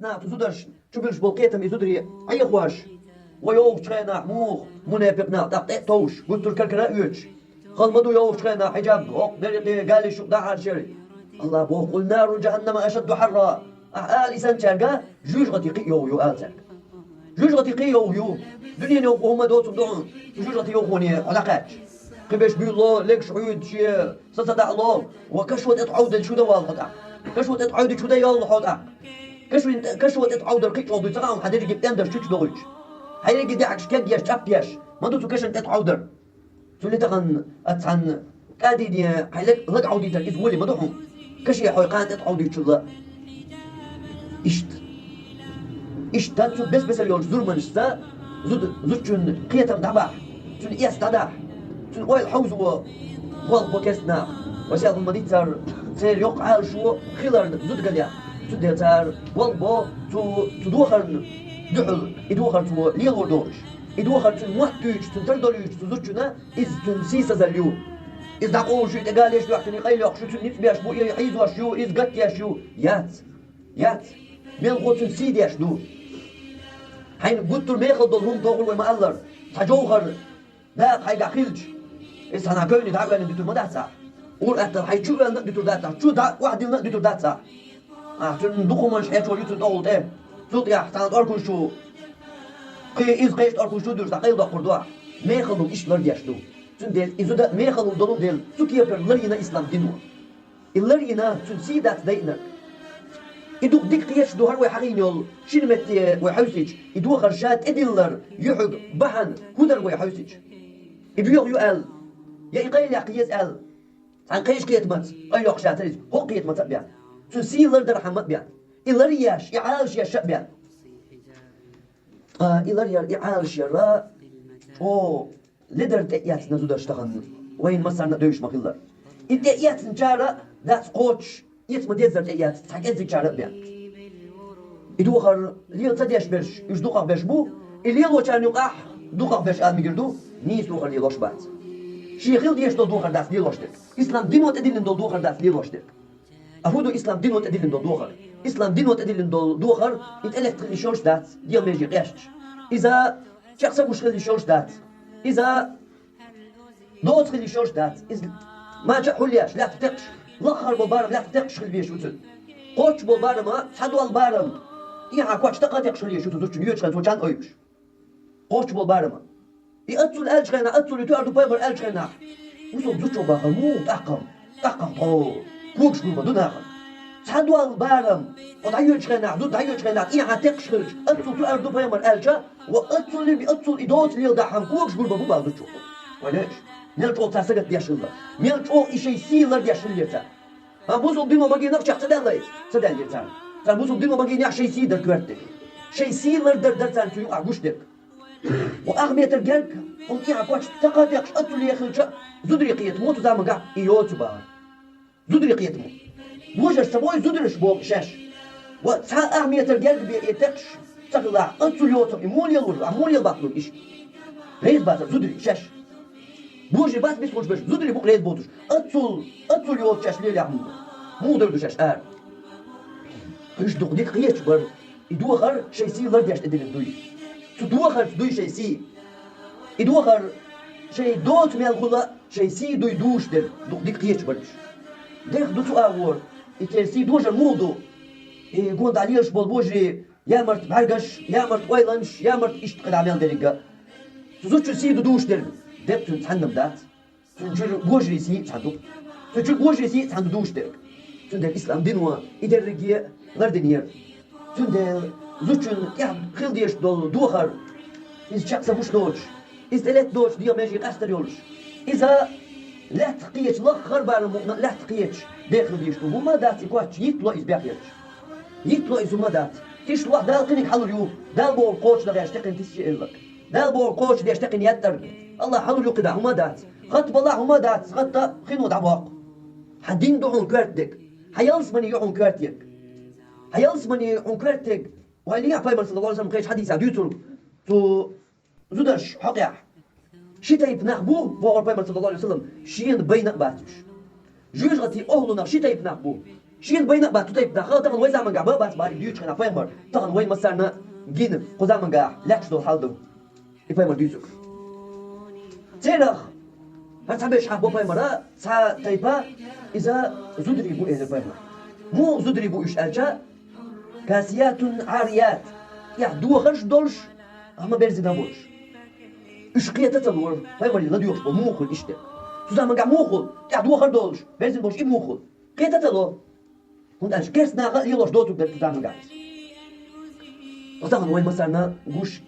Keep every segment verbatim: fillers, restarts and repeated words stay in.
Нах, цу зударш чубуьлуш болу кхетам и зударий Ӏехош, ва йогӀучу хенахь муха мунепикъ нах тӀаккха тӀе а товш, гуттар а кара-кара а оьцуш, хала ма ду йогӀучу хенахь хьиджаб, хӀокху дерриг а галиш ю дӀахьаршера. Аллах боху: «Къул нару джаханнама ашадду хьарра». Ахьа ала и санначаьрга: «Жоьжахати кхин а йовха ю», ала цаьрга. Жоьжахати кхин а йовха ю. Дуьненан йовха хӀума доцург ду хьуна, жоьжахати йовхоне хьо дӀакхаьчча. Кхиберш буьйлало, легаш хьуьйду шен, са ца дахьало, ва кашо тӀе тӀе Ӏовдалча хӀун дан воллу хьо тӀаккха? Кашо тӀе тӀе Ӏовдича хӀун дан йоллу хьо тӀаккха? Кашо тӀе, кашо тӀе тӀе Ӏовдар кхин а чӀогӀа дуй ца хаьа хьуна, хьан дерриге а пӀендарш чучу дохуьйтуш? Хьан дерриге а дехьагаш кегъеш, чӀапъеш? Ма ду цу кашана тӀе тӀе Ӏовдар? Цуьнан тахана аса цхьаьна кӀадийне хьайн лаг-, лаг Ӏовдийтар иза гӀоле ма ду хьуна, каше хьо кхана тӀе тӀе Ӏовдуьйчулла. Иштта. Иштта цу бес-бесара йолчу зурманашца зуда, зудчун кхетам дӀабахьа, цуьнан эс дӀадахьа, цуьнан ойла хьовзо болх бо керста наха. Вай селхана ма-дийццара, церан йоккха Ӏалашо хиларна зуда галехь. Цундела цара болх бо цу, цу духарна дуьхьал, и духар цо лелор долуш. И духар цуьнан мотт дуьйцуш, цуьнан тардо луьйцуш цу зудчунна, иза цуьнан сийсазалла ю. Иза дӀакъовлуш ю, и тӀе галеш доьхкина, и къайлаяккхуш ю, цуьнан ницкъ беш бу, и хьийзош ю, иза гатдеш ю. Яц! Яц! Мелхо цуьнан сий деш ду. Хьайна гуттар а мехала долу хӀума дохур вай ма-аллара. Цхьа жовхӀар дакъа хьайгахь хилча, иза цхьана кевне дӀа а ваьллина дуьтур ма дац ахь. Ур-атталла хьайн чу а ваьллина а дуьтур дац ахь, чу дӀа а охьадиллина а дуьтур дац ахь. Ахь цуьнан дукха хӀуманаш хьечор ю цуьнан тӀехула тӀе. Цул тӀаьхьа цхьана тӀоркуш чу, кхин иза кхечу тӀоркуш чу дуьрса къайладоккхур ду ахь. Мехала хӀума иштта лардеш ду. Цундела и зуда мехала хӀума долу дела, цу кепара ларйина ислам дино. И ларйина, цуьнан сий дац дайинарг. И дукха дика кхеташ ду хӀара вай хьахийна йолу шина метте вай хьовсийча, и духар ша тӀедиллар юьхьиг бахьана хӀун дара вай хьовсийча? И боьха ю аьлла, я и къайлаяккха еза аьлла, цхьана кхечу кхетамца къайлаяккхича ца иза, хӀокху кхетамца а бен, цуьнан сий лардархьама а бен, и ларъеш, и Ӏалашъеш а бен. Ткъа и ларъяр, и Ӏалашъяр чӀогӀа ледара тӀеэцна зударш тахана, вайна массарна а девзаш ма-хиллара. И тӀеэцначара дац кхочуш, эца ма-деззара тӀеэцна, цхьа кӀеззигчара а бен. И духар лела ца деш берш, уьш дукхахберш бу, и лелочарна юкъахь дукхахберш ала мегар ду, нийса духар лелош бац. Шен хила дезаш долу духар дац лелош дерг. Ислам дино тӀедиллина долу духар дац лелош дерг. А хӀун ду ислам дино тӀедиллина долу духар? Ислам дино тӀедиллина долу духар, и тӀелетта хила йиш йолуш дац, дегӀан меже къесташ. Иза чекх ца гуш хила йиш йолуш дац. Иза доца хила йиш йолуш дац. Иза мача а хьулъеш, лаьцна текхаш, лаххара болу барам лаьцна текхаш хила везаш ву цуьнан. Кхоччуш болу барам, цхьадолу барам, тӀехьа коча такха а текхаш хила везаш ву цу зудчун, йоьдучу хенахь цо чан ойуш. Кхоччуш болу барам. И аццул аьллачу хенахь, аццул и тоьар ду пайхамар аьллачу хенахь, бусалба зудчо бахара: «Муха тӀаккха, тӀаккха тхо когаш гур бан ду нахана?» Цхьадолу барам, хьо дӀайоьдучу хенахь, зуда дӀайоьдучу хенахь, тӀехьа текхаш хилча, аццул тоьар ду пайхамар аьлча, ва аццул и, аццул и доца леладахь хьан когаш гур бан бу бала зудчо. Вай леш, мел чӀогӀа цара сагатдеш хилла, мел чӀогӀа и шайн сий лардеш хиллера цара. Хан бусалба дино магийнах чекх ца даьллай? Ца даьллера царна. Царна бусалба дино магийнехь шайн сий дара коьртаниг. Шайн сий лардар дара царна цу юкъахь гуш дерг. Ва ах метр герга, хӀума тӀехьа коча такха а текхаш, аццул лехилча, зударий кхетамо цу заманахь и йоцу бахара. Зударий кхетамо. Божарш ца бой, зударш боху шаьш. Ва цхьа ах метр герга бен и текхаш ца хилахь, аццул йоцург и муха лелор, ахь муха лелабаккхалур иштта? Реза бацара зударий шаьш. Божарий бац бицлуш берш, зударий бу-кх реза боцуш. Аццул, аццул йоцу шаьш лелехь муха? Муха дер ду шаьш ара? Уьш дукха дика кхеташ бара, и духар шайн сий лардеш тӀедиллина дуй. Цу духарца дуй шайн сий. И духар шайн доцу мел хуьлу шайн сий дуй дузуш дерг, дукха дика кхеташ бара уьш. Дех ду цу агӀор, и церан сий дожар муха ду? И гонахь лелаш болу божарий ямарта бӀаьргаш, ямарта ойланаш, ямарта иштта кхидӀа мел дерриг а. Цу зудчун сий ду дузуш дерг, декъ цуьнан цхьанна а дац. Цуьнан чуьра божарийн сий а цхьаъ ду. Цуьнан чуьра божарийн сий а цхьаъ ду дузуш дерг. Цундела ислам дино и дерриге а лардинера. Цундела зудчун тӀехь хила дезаш долу духар, иза чекх ца гуш доцуш, иза тӀелетта доцуш дегӀан меже къастар йолуш, иза лаьцна кхеташ, лаххара барам мукъана а лаьцна кхеташ, дехна дезаш ду. ХӀума дац и коч, йиттало иза бехъелча. Йиттало иза хӀума дац. Тишлахь Дала кхиниг хьалур ю, Дала бохург кхочушдеш текхина тиссачу элларг. Дала бохург кхочушдеш текхина еттарг. Аллах хьалур ю кхидӀа, хӀума дац. ХӀатта балахь, хӀума дац, хӀатта хино дӀабоккху. Хьан дин ду хьуна коьрта дерг. Хьан ялсамани ю хьуна коьрта ерг. Хьан ялсамани хьуна коьрта ерг. Вай лехь пайхамар, саллаллаху Ӏалайхи ва саллам, кхечу хьадисехь дуьйцург, цу зударш хьокъехь ши тайпа нах бу, бохура пайхамар, саллаллаху Ӏалайхи ва саллам, шена байна а бац уьш. Жоьжахатин охӀлунах ши тайпа нах бу. Шена байна а бац цу тайпа нах, тахана вай заманга ба а бац, бахар дуьйцучу хенахь пайхамар, тахана вай массарна гина кху заманга лаьтташ долу хьал ду. И пайхамар дуьйцург. Церах хӀара цхьаберш хьахбо пайхамара, цхьа тайпа, иза зударий бу, элира пайхамар. Муха зударий бу уьш аьлча, касиятун Ӏарият, тӀехь дохарш долуш, амма берзина болуш. Уьш кхета ца лора, пайхамаре ладоьгӀуш болу муха хуьлу иштта. Цу заманга муха хуьлу, тӀехь дохар долуш, берзина болуш и муха хуьлу. Кхета ца ло. ХӀунда аьлча керста наха а лелош доцург дара цу заманга иза. Ткъа тахана вайн массарна гуш,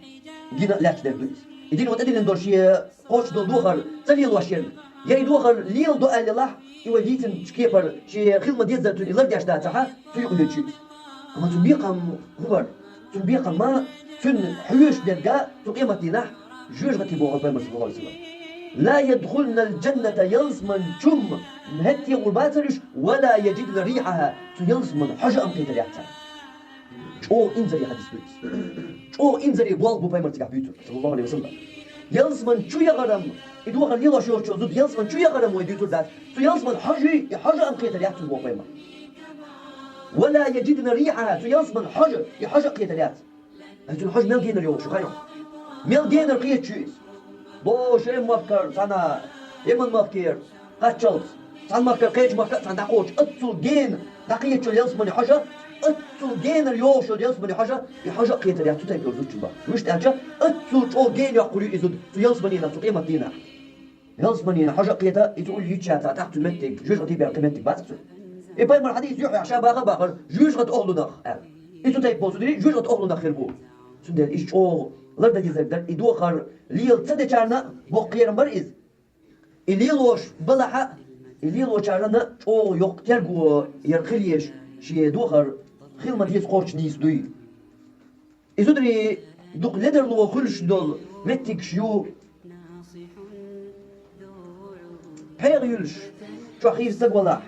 гина а лаьтташ дерг ду иза. И дино тӀедиллина долу шен кхочуш долу дохар ца лелош ерг. Я и дохар леладо аьлла елахь, и вай дийцинчу кепара шен хила ма-деззара цуьнан и лардеш дацахь, цу юкъа йоьдуш ю иза. Амма цуьнан бекхам хӀун бара? Цуьнан бекхам, цуьнан хьоьжуш дерг цу къематдийнахь жоьжахати боху пайхамар, саллаллаху Ӏалайхи ва саллам. Ла ядхулнал джанната, ялсамани чу хӀетте гӀур бацара уьш, ва ла яджидна рихьаха, цу ялсаманин хьожа а кхетар яц царна. ЧӀогӀа инзаре хьадис ду иза. ЧӀогӀа инзаре болх бу пайхамар цигахь буьйцург, саллаллаху Ӏалайхи ва саллам. Ялсамани чу яхаран, и дохар лелош йоцучу зуда ялсамани чу яхаран вай дуьйцур дац. Цу ялсаманин хьожа, и хьожа а кхетар яц цуьнан боху пайхамар. Ва ла яджидна рихьаха, цу ялсаманин хьожа, и хьожа а кхетар яц. Ай, цуьнан хьожа мел генара йогӀуш ю, хаьий хьуна? Мел генара кхеташ ю иза. Бо, шен махкара цхьана, Яман-махкара кхаччалц, цхьана махкара кхечу махка а цхьана дӀакхочуш, оццул гена дӀакхеташ йолу ялсаманин хьожа, оццул генара йогӀуш йолу ялсаманин хьожа, и хьожа а кхетар яц цу тайпа йолчу зудчун боху. Вуьшта аьлча, оццул чӀогӀа гена йоккхур ю и зуда цу ялсаманина, цу къематдийнахь. Ялсаманина хьожа а кхета, и цу улле йича яцахь, тӀаккха цуьнан меттиг, жоьжахати бен кхин меттиг бац цуьнан. И пайхамар хьадис юьхь яхьа ша баха а бахара, жоьжахати охӀлунах аьлла. И цу тайпа болу зударий жоьжахати охӀлунах хир бу. Цундела иза чӀогӀа лардан дезарг дара, и дохар лела ца дечарна а боккха кхерам бара иза. И лелош балахь а, и лелочарна чӀогӀа йоккха терго яра хила езаш, шен дохар хила ма-дезза кхочуш нийса дуй. И зударий дукха ледарло хуьлуш долу меттигаш ю, пхьегӀа юьллуш, чохь хийра стаг валахь,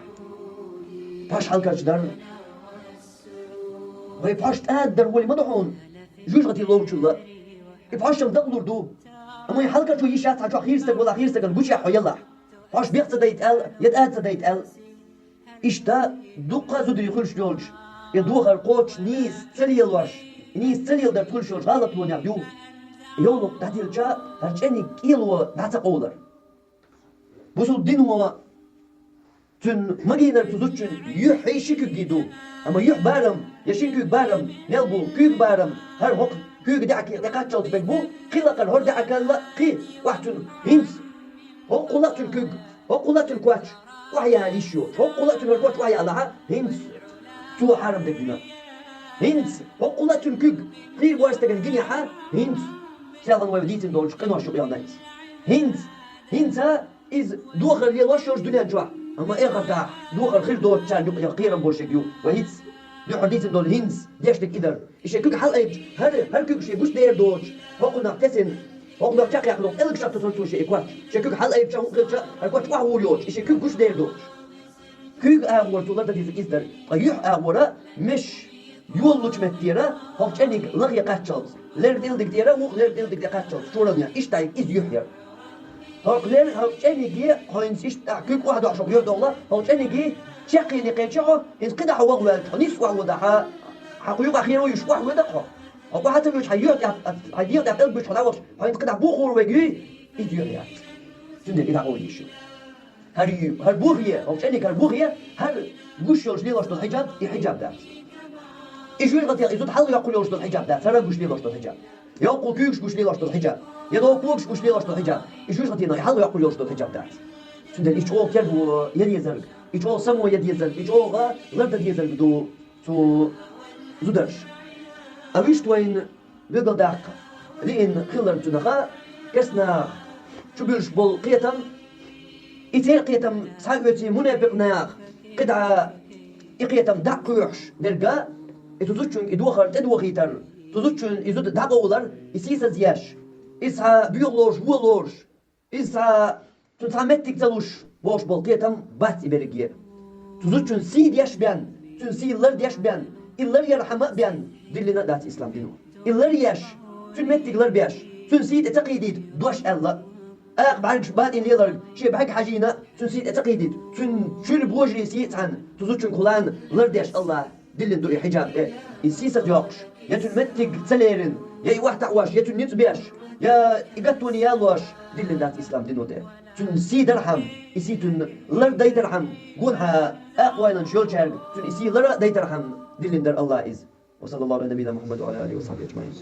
пхьош хьалакарчу дар. Вай пхьош тӀададар волий ма ду хьуна, жоьжахати ловчул а. И пхьош-м дакъалур ду. Амма вай хьалакарчо йиш яц хьан чохь хийра стаг валахь, хийра стагана гучехь хьо ялахь. Пхьош бех ца дайта аьлла, я тӀада ца дайта аьлла. Иштта дуккха а зударий хуьлуш йолчу, и дохар кхочуш нийса ца лелош, и нийса ца леладарца хуьлуш йолчу гӀалатлонех ю. Йовлакх дӀадилча, хӀара чӀениг кӀело дӀа ца къовлар. Бусулба дино цуьнан магийнарг цу зудчун юьхь хьий ши куьг ду. Амма юьхь барам, я шин куьг барам, мел бу куьг барам, хӀара хӀокху куьйга даьӀахкий тӀекхаччалц берг бу, кхин лакхара хӀора даьӀахкалла кхин, охьа цуьнан хӀинца. ХӀоккхул а цуьнан куьг, хӀоккхул а цуьнан коч охьаяла йиш йоцуш, хӀоккхул а цуьнан хӀара коч охьаяьлахь, хӀинца цо хьарам дерг дина. ХӀинца хӀоккхул а цуьнан куьг хийра воцу стагана гинехь, хӀинца селхана вай дийцина долчу къинош юкъа яьлла иза. ХӀинца, хӀинца иза дохар лелош йолуш дуьнен чохь, амма эхартахь дохар хир доцучарна юкъа яха кхерам болуш ерг ю. Вай хӀинца дуьххьара дийцина долу хӀинца дешнарг и дара. И шен куьг хьалаайбича, хӀара, хӀара куьг шен гучу дер доцуш, хӀокхунах тесина, хӀокхунах чекхъяьккхина, кӀелгашах тосура цо шен и коч. Шен куьг хьалаайбича, хӀун хилча, хӀара коч охьавур йоцуш, и шен куьг гучу дер доцуш. Куьйга агӀор цо лардан дезарг иза дара. Ткъа юьхь агӀора меш йоллучу меттера, хӀокху чӀениг лахе кхаччалц, лерг тӀилдиг тӀера, вукху лерг тӀилдиг тӀе кхаччалц, чораллехь, иштта иза юьхь яра. ХӀокху лер-, хӀокху чӀениге хьо хӀинца иштта куьг охьадохьуш хӀокху юьхь догӀла, хӀокху чӀениге чекхъене кхечи хьо, хӀинца кхидӀа хьо ваха ваьлча, хьо нисса охьавода хьа, хьан кху юкъа херо йиш охьавода хьо. Хьо охьа ца воьдуш, хьан юьхь тӀехь, хьан дегӀа тӀехь тӀелг буьтуш хьо дӀавахча, хьо хӀинца кхидӀа бухур вега юй, иза юьхь яц. Цундела и дӀакъовла йиш ю. ХӀара ю, хӀара бухе, хӀокху чӀениге хӀара бухе, хӀара гуш йолуш лелош долу хьиджаб, и хьиджаб дац. И жоьжахатех и зуда хьалха йоккхур йолуш долу хьиджаб дац, хӀара гуш лелош долу хьиджаб. Йоккхул куьйгаш гуш лелош долу хьиджаб. Я доккхул когаш гуш лелош долу хьиджаб. И жоьжахатех и хьалха йоккхур йолуш долу хьиджаб дац. Цундела и чӀогӀа терго ян езарг, и чӀогӀа само ян дезарг, и чӀогӀа лардан дезарг ду цу зударша. А вуьшта вайна билгалдаккха лиъна хилар цунаха, керстанаха чубуьлуш болу кхетам, и церан кхетам схьаоьций мунепикъ наха, кхидӀа и кхетам дӀа а кхоьхьуш дерга, и цу зудчуьнга и дохар тӀедохийтар, цу зудчуьнан и зуда дӀакъовлар, и сийсаз еш, иза схьа боьха лоруш, вон лоруш, иза цхьа, цуьнан цхьа меттиг ца луш, бохуш болу кхетам бац и берриге. Цу зудчун сий деш бен, цуьнан сий лардеш бен, и ларъярхьама а бен, диллина а дац ислам дино. И ларъеш, цуьнан меттиг ларбеш, цуьнан сий тӀе ца кхийдийта дош аьлла. акха бӀаргаш батӀийна леларг, ший бӀарг хьажийна, цун сий тӀе ца кхийдийта, цун шуьра божарий сий цхьана, цу зудчун кхулана лардеш Аллахь диллина ду и хьиджаб тӀе. И сий саха йоккхуш, я цун меттиг ца лерина, я и вахтахь ваш, я цун ницкъ беш, я и гаттоне ялош, диллина дац ислам дино тӀе. Цун сий дархьама, и сий цун лардайтархьама, гонахьа акха ойланаш йолчаьрга, цун и сий лара а дайтархьама, диллина дара Аллахь иза. وصلى الله على نبينا محمد وعلى آله وصحبه أجمعين.